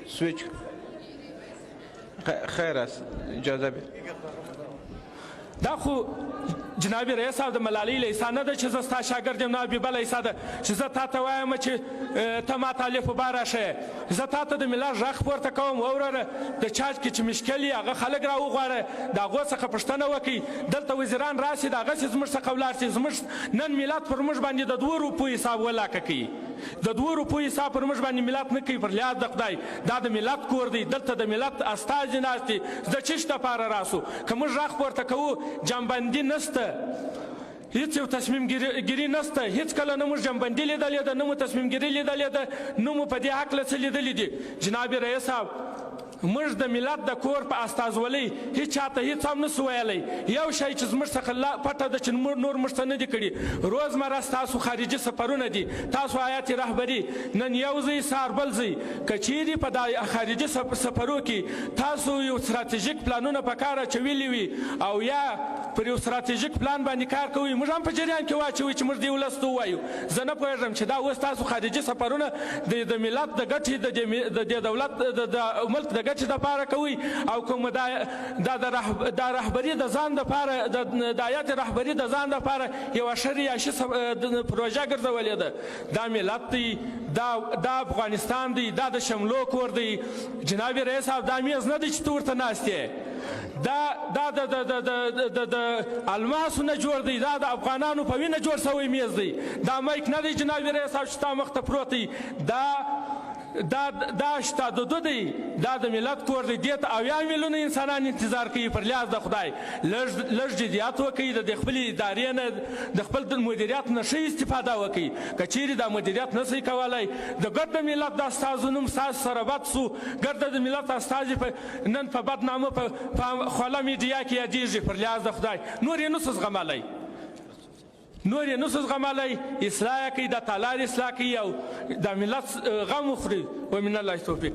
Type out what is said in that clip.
سویچ خیر است، اجازه به. دا خو جناب رئیس صاحب د ملالۍ لیسا نه ده چې زه ستا شاګرد یم، نه حبیبه لیسا ده چې زه تا ته وایم چې ته ما ته الف با راښیې. زه تا ته د ملت غږ پورته کوم، وروره د چا کې چې مشکل وي هغه خلک راوغواړه، د هغو څخه پوښتنه وکړئ. دلته وزیران راشي د هغسې زموږ څخه ولاړ شي. زموږ نن ملت پر موږ باندې د 2 روپو حساب ولاکه کوي، د 2 روپو حساب پر موږ باندې ملت نه کوي. پر لیاز د خدای دا د ملت کور دی، دلته د ملت استازي ناست دي. د چیش دپاره راسو؟ که موږ غږ پورته کوو جنبندي نشته، هیڅ یو تصمیم ګیري نشته. هیڅ کله نه موږ جنبندي لیدلې ده، نه مو تصمیم ګیري لیدلې ده، نه مو په دې هکله څه لیدلي دي. جناب رئیس صاحب موږ د ملت د کور په استازولۍ هیڅ چاته هیڅ هم نسو ویلی. یو شی چې زموږ څخه پټه ده چې نور موږ څه نه دي کړي، روزمره ستاسو خارجي سفرونه دي، تاسو هیات رهبري نن یو ځای سهار بل ځای. که چیرې په دا خارجي سفرو کې تاسو یو ستراتیژیک پلانونه په کار اچولي وي او یا پر یو ستراتیژیک پلان باندې کار کوئ، موږ هم په جریان کې واچوئ چې موږ دې ولس ته ووایو. زه نه پوهېږم چې دا اوس تاسو خارجي سفرونه د ملت د ګټې، د دې دولت د ملک د ګټې دپاره کوئ او کوم دا رهبري د ځان دپاره، د هیات رهبري د ځان دپاره یوه ښه ریاشي پروژه ګرځولې ده. دا ملت دی، دا افغانستان دی، دا د شملو کور دی. جناب رئیس صاحب دا میز نه دی چې ته ورته ناست یې، دا د الماسو نه جوړ دی، دا د افغانانو په وینه جوړ شوی میز دی. دا مایک نه دی جناب رئیس صاحب چې ستا مخته پروت دی، دا شته د دوه دی، دا د ملت کور دی. دې ته 70 میلیونه انسانان انتظار کوي. پر لیاز د خدای لږ جدیت وکړئ، د خپلې ادارې نه، د خپل مدیریت نه ښه استفاده وکړئ. که چیرې دا مدیریت نه شئ کولی، د ګرد د ملت د استازو نوم ستاسو سره بد سو. ګرد د ملت استازي نن په بد نامه په خوله میډیا کې یادېږي. پر لیاز د خدای نور یې نسو زغملی، نور یې نسو زغملی. اصلاح یې کوي، د تالار اصلاح کوي او د ملت غم وخوري. ومن الله توفیق.